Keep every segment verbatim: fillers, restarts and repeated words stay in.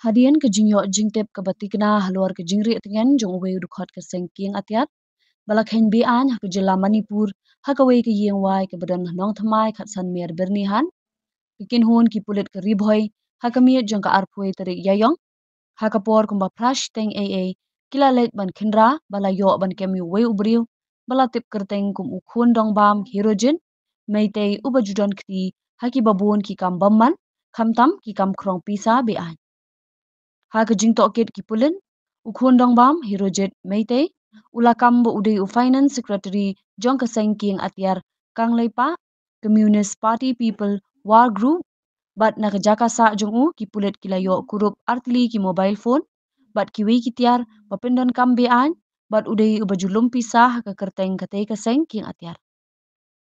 Hadien ka jingïoh jingtip kaba tikna halor ka jingrieh tngen jong uwei u dkhot ka seng kieng atiar ba la kheiñ be-aiñ ha ka jylla Manipur, ha kawei ka ïing wai kaba don ha Nongthymmai, Khatsan Mer, Byrnihat, ka kynhun ki pulit ka Ri Bhoi, ha ka miet jong ka arphew tarik Ïaïong, ha ka por kumba phra shiteng eiei, ki la leit ban khynra ba la ïoh ban kem ïa uwei u briew ba la tip kyrteng kum u Khun Dongbam Herojit Meitei, uba ju don kti ha kiba bun ki kam bymman, khamtam ki kam khrong pisa be-aiñ. Ha ka jingtohkit ki pulit, u Khun Dongbam Herojit Meitei u la kam ba u dei u Finance Secretary jong ka seng kieng atiar Kangleipa Communist Party People War Group, bad na ka jaka sah jong u, ki pulit ki la ïoh kurup artylli ki mobile phone bad kiwei ki tiar ba pyndonkam be-aiñ, bad u dei uba ju lum pisa ha ka kyrteng katei ka seng kieng atiar.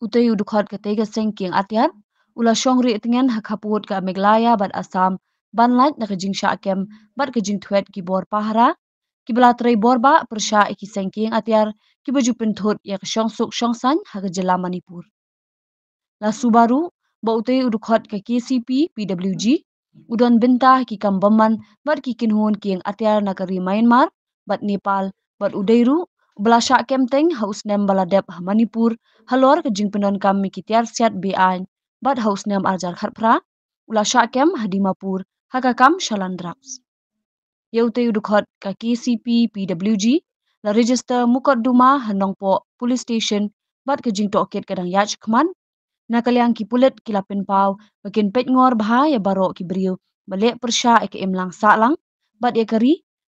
Utei u dkhot katei ka seng kieng atiar u la shong rieh tngen ha khappud ka Meghalaya bad Assam, ban lait na ka jingshah kem bad ka jingthwet ki bor pahara kiba la trei bor bah pyrshah ïa ki seng kieng atiar kiba ju pynthut ïa ka shongsuk shongsaiñ ha ka jylla Manipur. La suba ruh ba utei u dkhot ka K C P P W G u don bynta ha ki kam bymman bad ki kynhun kieng atiar na ka ri Myanmar bad Nepal, bad u dei ruh uba la shah kem teng ha u snem ba la dep ha Manipur halor ka jingpyndonkam ïa ki tiar siat be-aiñ, bad ha u snem ar hajar khatphra u la shah kem ha Dimapur ha ka kam shalan drugs. Ïa utei u dkhot ka K C P P W G la register mukotduma ha Nongpoh Police Station, bad ka jingtohkit ka dang ïaid shakhmat. Na ka liang ki pulit ki la pynpaw ba kin peitngor bha ïa baroh ki briew ba leh pyrshah ïa ka imlang sahlang bad ïa ka ri,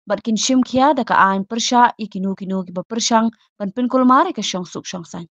bad kin shim khia da ka aiñ pyrshah ïa kino kino kiba pyrshang ban pynkulmar ïa ka shongsuk shongsaiñ.